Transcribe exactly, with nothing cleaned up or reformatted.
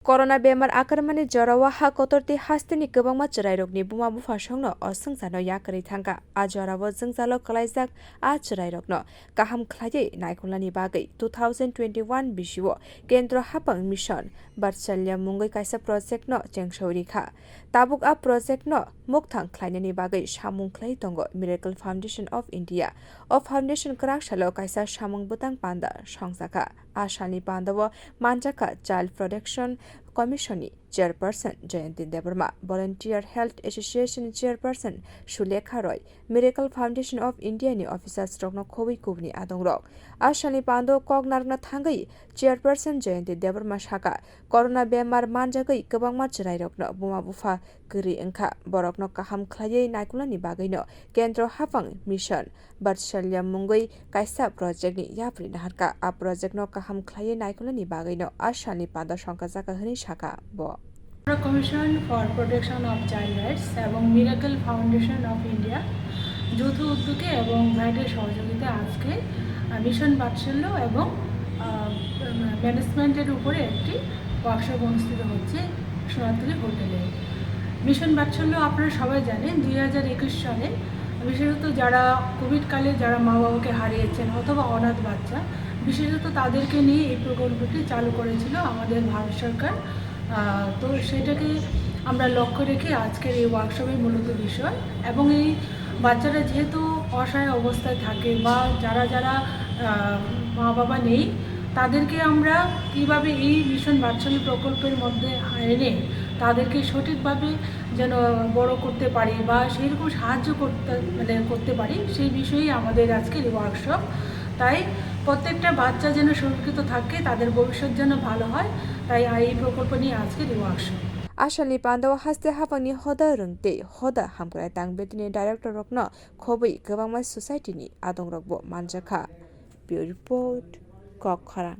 Corona bemar akarmani jorao ha kotor tei hasteni kwbangma chwrairokni buma buphasongno o swngcharno yakarwi thangkha. A jorao jwngjalo kwlaijak a chwrairokno kaham khlaiwi naikolnani bagwi two thousand twenty-one bisio Kendro Haphang Mission Vatsalya mungwi kaisa projectno chengsawi rikha. Tabuk a projectno mukthang khlainani bagwi samung khlai tongo Miracle Foundation of India. O foundation kwrak salo kaisa samung bwtang panda songjakha. A salni pandao manjakha Child Protection Commission ni Chairperson Jayanti Debbarma, Volunteer Health Association ni Chairperson Sulekha Roy, Miracle Foundation of India ni officers rokno khobwi kubuni adongrok. A salni pandao kok narwkna thangwi Chairperson Jayanti Debbarma sakha, Corona bemar manjagwi kwbangma chwrairokno buma bupha kwrwi wngkha, borokno kaham khlaiwi naikolnani bagwino Kendro Haphang Mission Vatsalya mungwi kaisa projectni yapri naharkha. A projectno kaham khlaiwi naikolnani bagwino a salni panda songkha jakha hwnwi sakha bo. Commission for Protection of Child Rights এবং miracle foundation of India যৌথ উদ্যোগে এবং ভ্যাটের সহযোগিতায় আজকে, আহ, মিশন বাৎসল্য এবং, আহ, ম্যানেজমেন্টের উপরে একটি ওয়ার্কশপ অনুষ্ঠিত হচ্ছে সোনারতলি হোটেলে। মিশন বাৎসল্য আপনারা সবাই জানেন, দুই হাজার একুশ সালে বিশেষত যারা কোভিড কালে যারা মা বাবাকে হারিয়েছেন অথবা অনাথ বাচ্চা, বিশেষত তাদেরকে নিয়ে এই প্রকল্পটি চালু করেছিল আমাদের ভারত সরকার। আহ, তো সেটাকে আমরা লক্ষ্য রেখে আজকের এই ওয়ার্কশপের মূলত বিষয়। এবং এই বাচ্চারা যেহেতু অসহায় অবস্থায় থাকে বা যারা যারা, আহ, মা বাবা নেই, তাদেরকে আমরা কীভাবে এই মিশন বাৎসল্য প্রকল্পের মধ্যে এনে তাদেরকে সঠিকভাবে যেন বড় করতে পারি বা সেই রকম সাহায্য করতে, মানে, করতে পারি, সেই বিষয়েই আমাদের আজকের এই ওয়ার্কশপ। তাই প্রত্যেকটা বাচ্চা যেন সুরক্ষিত থাকে, তাদের ভবিষ্যৎ যেন ভালো হয়, তাই এই প্রকল্প নিয়ে আজকের এই workshop. A salni pandao haste haphangni hoda rwng tei hoda hamkrai tang bedini director rokno khobwi kwbangma society ni adongrokbo manjakha. Bureau Report, Kok Khorang.